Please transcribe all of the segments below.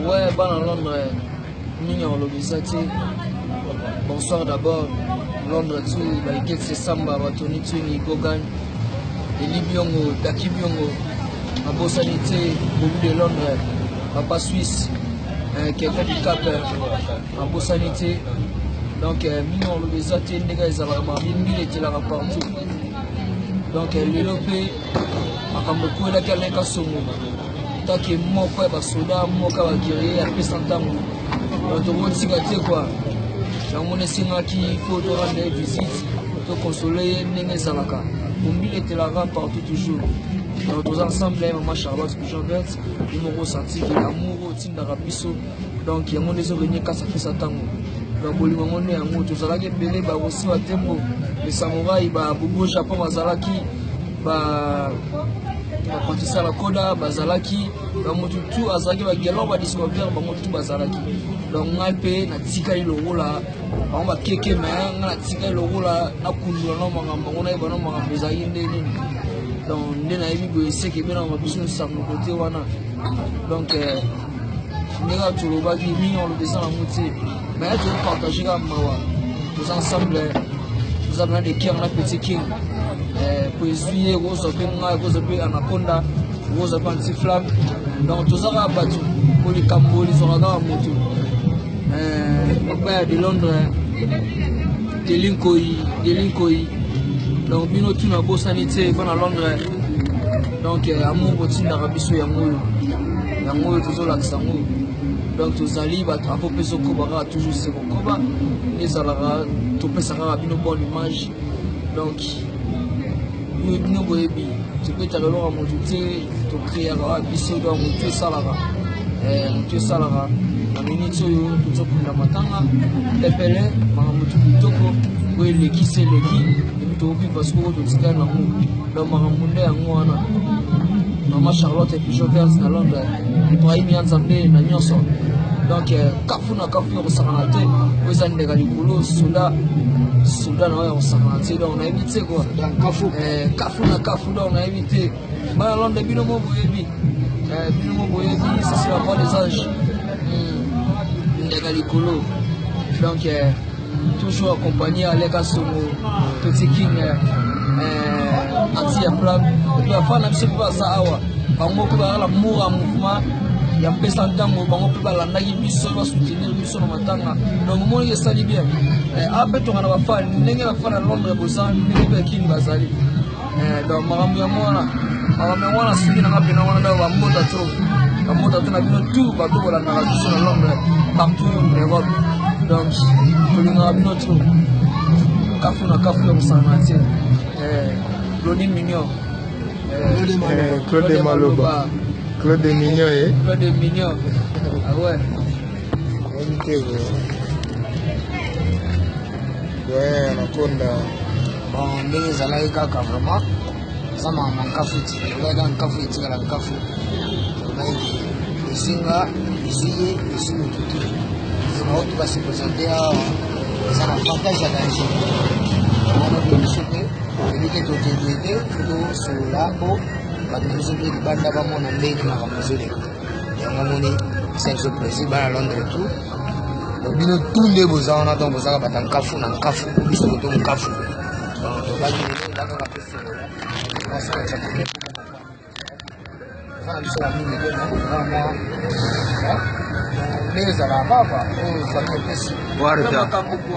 Ouais, bana Londres, mingi ya koloba eza te. Bonsoir d'abord, Londres tu baiketse samba batoni tuni Gogan, Eli Biongo, Daki Biongo, abosani te Bobu de Londres, Papa Suisse, euh, quelqu'un du Cap, abosani te. Donc euh, mingi ya koloba eza te ndenge ezalaka mabimbi etelaka partout. Donc euh, lelo mpe makambo ekwelaki Alain Kasongo take moko ya basoda moko ya baguerrier apesa ntango donc tokotika te kua yango nesengaki mpo torendre ye visite tokonsole ye ndenge ezalaka kombila etelaka partout toujours. Donc toza ensemble ya mama Charlotte Pigeon Verte, ye moko osantiki amour oyo otindaka biso. Donc yango nde ezorenye kasi apesa ntango. Donc bolingo yango nde yango tozalaki ebele, barosi batembo les samouraï babobo Japon bazalaki, bapatricia lakoda bazalaki, bamotu tu azalaki, bagelor badiscover bango tu bazalaki. Donc ngai mpe natikali lokola bango bakeke, me ngai natikali lokola nakundula na makambo yango, nayeba na makambo ezalaki nde nini. Donc nde nayebi boye eseke ebenaka biso nsango kote wana. Donc ndenge kaka tolobaki mingi oloba eza nango te, mais topartage kaka mawa, toza ensemble, toza bena de cœur na petit king po ezwi ye, ekozwa mpe ngai, ekozwa mpe anaconda, ekozwa mpe antiflamme. Donc toza kaka bato po likambo lizwaka kaka moto. Papa ya de Londres, Delinkoi, Delinkoi, donc bino tuna bosani te bana Londres. Donc amour botindaka biso yango oyo, yango oyo tozolakisa yango. Donc tozali badrapeau mpe ezokoba kaka toujours se kokoba nde ezalaka, topesa kaka bino bonne image. Donc bino boyebi tobetaka eloko ya motu te, tokreaka kaka biso. Donc motu esalaka, motu esalaka na minute oyo tozokunda matanga pepele, makambo tu kitoko oyo eleki se eleki epi tokoviva sikoyo totikali nango. Donc makambo nde yango wana. Mama Charlotte Pigeon Verte na Londres, Ibrahim ya Nzambe na nyonso. Donc kafu na kafu ya kosakana te, oyo eza ndeka likolo, soda soda na oyo ya kosakana te. Donc nayebi te kua kafu na kafu. Donc nayebi te bana Londres, bino mo boyebi, bino mo boyebi, ça c'est la voix des âges, ndeka likolo. Donc toujours accompagné Aleka Songo, Petit King, anti ya flamme, epuis bafana na biso mpe baza awa, bango mpe bazala l'amour ya mouvement ya mpesa ntango, bango mpe balandaki biso, basoutenir biso na matanga. Donc omoni esali bien ape tonga na bafani ndenge bafani ya Londres boza, ndenge mpe King bazali. Donc makambo yango wana, makambo yango wana soki nanga mpena wana. Donc bambota trop, bambota to na bino tout bato bolandaka biso na Londres, partout na Europe. Donc tolingaka bino trop, kafu na kafu ya kosangana te. Claudine Mignon. Claude Maloba, Claude Mignon, eh? Claude Mignon, ah ouais. Oyebi te ouais, anaconda. Bon, ndenge ezalaki kaka vraiment eza makambo ya nkafu, etikala kaka nkafu, etikala nkafu. Tolobaki ke ezwi nga, ezwi ye, ezwi motu te. Baoto base présente awa eza na avantage ya danger wana mpe biso mpe toyebi te, tokende te, tosolola mpo bato na biso mpe libanda bamona ndenge makambo ezoleka. Yango moni esa biso plaisir, bana Londres tout. Donc bino tout nde boza wana, donc bozaka bata nkafu na nkafu, biso koto nkafu. Donc tobaki lelo eza kaka tosolola eza na biso bamingi te, eza mwa nde ezalaka kaka oyo famille epesi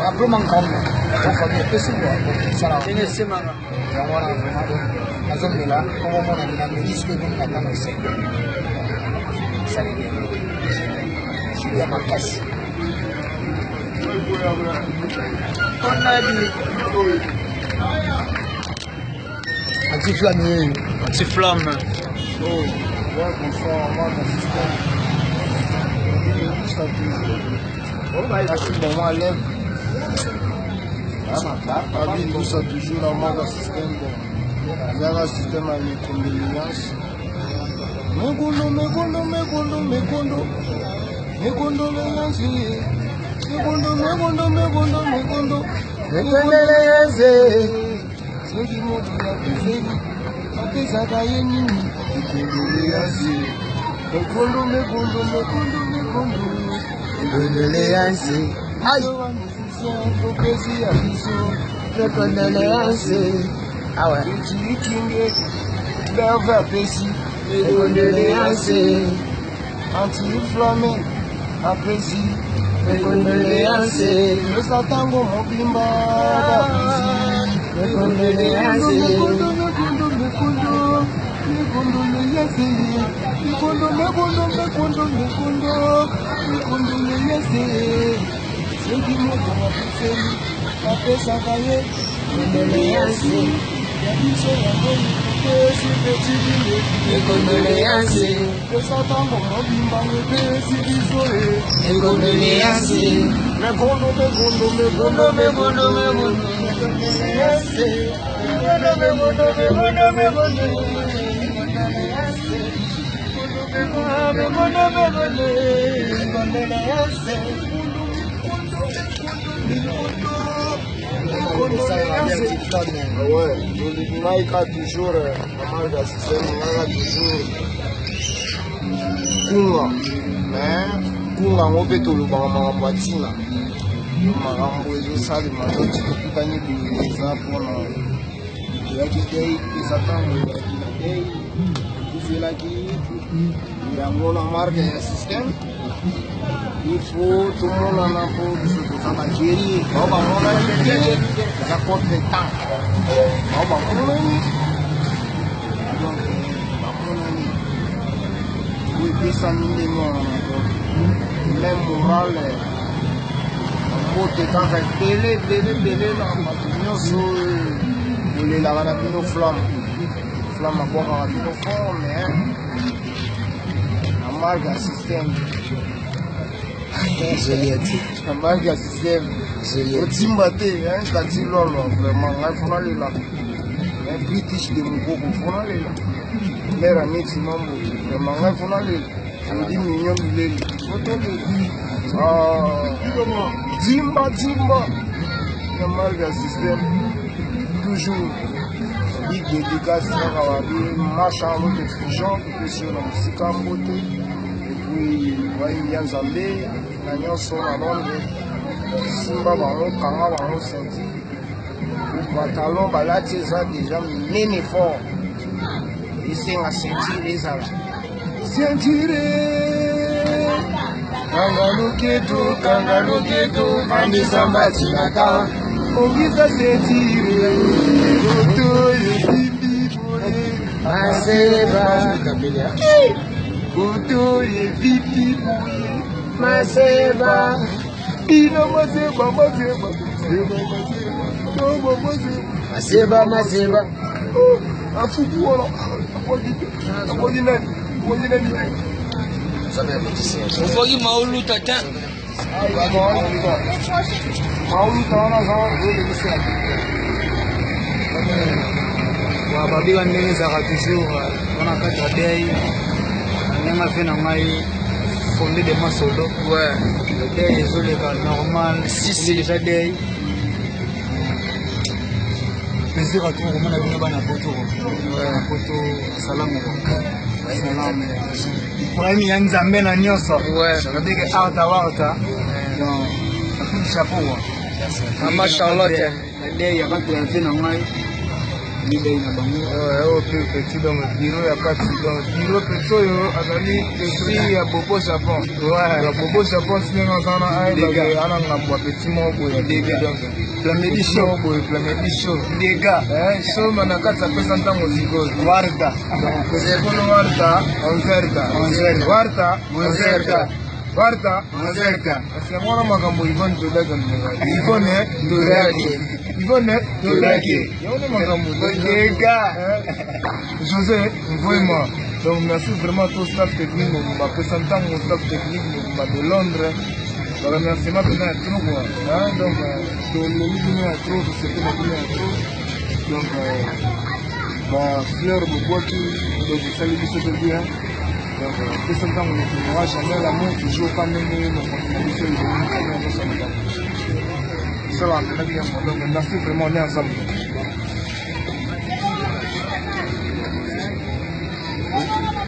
apres makambo oyo famille epesi kua ndenge esemaka. Yango wana vraiment donc nazomela mpo bomona na meli soki ekomi na ntango esengo esali bien ya makasi. Onabi. Antiflamme yeyo. Antiflamme. Oh, ouais, bonsoir, moi, mon système. Ça toujours. Merci, bon, moi, lève. Abi, tout ça toujours, la marque système, bon. Ezaka système ya mes condoléances. Mekondo, mekondo, mekondo, mekondo. Mes condoléances. Mekondo, mekondo, mekondo, mekondo. Mes condoléances. Soki moto akufeli. Topesaka ye nini? Condoléance. Mekondo, mekondo, mekondo, mekondo. Condoléance. Aïe. Topesi ya biso. Mes condoléances. Ah ouais. Petit Kinge, Berve apesi. Mes condoléances. Anti-inflammé apesi. Mes condoléances. Pesa ntango mobimba bapesi. Mes condoléances. Mekondo, mekondo, mekondo, mekondoléance. Mekondo, mekondo, mekondo, mekondo, mekondoléance. Soki moto apeseli, apesaka ye Condoléances. Ya biso yango epesi petit Kinge. Mes condoléances. Pesa ntango mobimba epesi biso e. Mes condoléances. Mekondo, mekondo, mekondo, mekondo, mekondo, mekondoléance. Mekondo, mekondo, mekondo, mekondo, mekondoléance. Mekondo, mekondo, mekondoléance. Mekondo, mekondoléance. Ouais, ngai ka toujours na marque ya système, ngai ka toujours kunga, mais kunga yango mpe tolobaka makambo ya ntina, makambo ezosalema neti tokutani boye, eza mpona toyaki dei, eza ntango oyaki na dei ekufelaki yango na marque ya système. Il faut tomonana mpo biso toza baguerrier. Bao bamonani te, eza contre temps. Bao bamonani, donc bamonani oyo epesami ndenge wana. Donc même morale, mbote kaka ebele ebele ebele na bato nyonso oyo bolelaka na bino. Flamme, flamme abwakaka bino fort, mais na marque ya système, na marque ya système otimba te kati lolo. Vraiment, ngai fona lela British de mokoko, fona lela mare aneti mambo. Vraiment, ngai fona lela odi mignon bileli otolela timba timba na marque ya système. Toujours big dédicace kaka babi ma Charlotte Fusion, topesi yo na mosika mbote. Et puis bayimbi ya Nzambe na nyonso na Londres, simba bango, kanga bango ceinture. Pantalon balati eza déjà minene fort, esenga ceinture, ezala ceinture. Kanga loketo, kanga loketo, vandisa mbatinaka, ongisa ceinture, koto esimbi boye. Maseba. Koto evipi boye. Maseba. Bino maseba, maseba, maseba, maseba, tobo maseba. Maseba, maseba. Afuku wana akwaki nani? Akwaki nani? Ofoki maoluta te. Maoluta wana aza. Babika ndenge ezalaka toujours wana kati ya dei, ndenge afe na ngai fondé de masolo. Dei ezoleka normal. Si, si. Déjà dei, plaisir à tout komona bino bana poto, bana poto. Salamu, salamu. Ibrahim ya Nzambe na nyonso. Babike arta warta, donc coup de chapeau quoi. Mama Charlotte. Dei ya kati ya vie na ngai, midei na bango. Oyo mpe petit, donc bureau ya kati, donc bureau petit oyo azali esprit ya Bobo Japon. Ya Bobo Japon, ndenge aza na ayebake ana ngambo ya petit moko boye. Dega. Donc Plamedi petit show. moko boye, Plamedi show. Dega. Shoma na kati apesa ntango sikoyo. Warta. Kono warta onzerta. Onzerta. Warta. Onzerta. Warta. Onzerta. Parce que mwana makambo Ivone Todaki alingaka Ivone. Todaki. Ivone. Todaki. Yango nde makambo. Dega. José, vraiment, donc merci vraiment tout staff technique mobimba apesa ntango, staff technique mobimba de Londres. Baremerciement mpena ya trop quoi. Hein, donc toleli bino ya trop, tosepeli na bino ya trop. Donc bafleur bobwaki, donc esali biso mpe bien. Donc pesa ntango ne jamais l'amour toujours ka ndenge mokonzi na biso ebongi, nyonso makambo esalaka mpena bien. Donc merci vraiment, on est ensemble.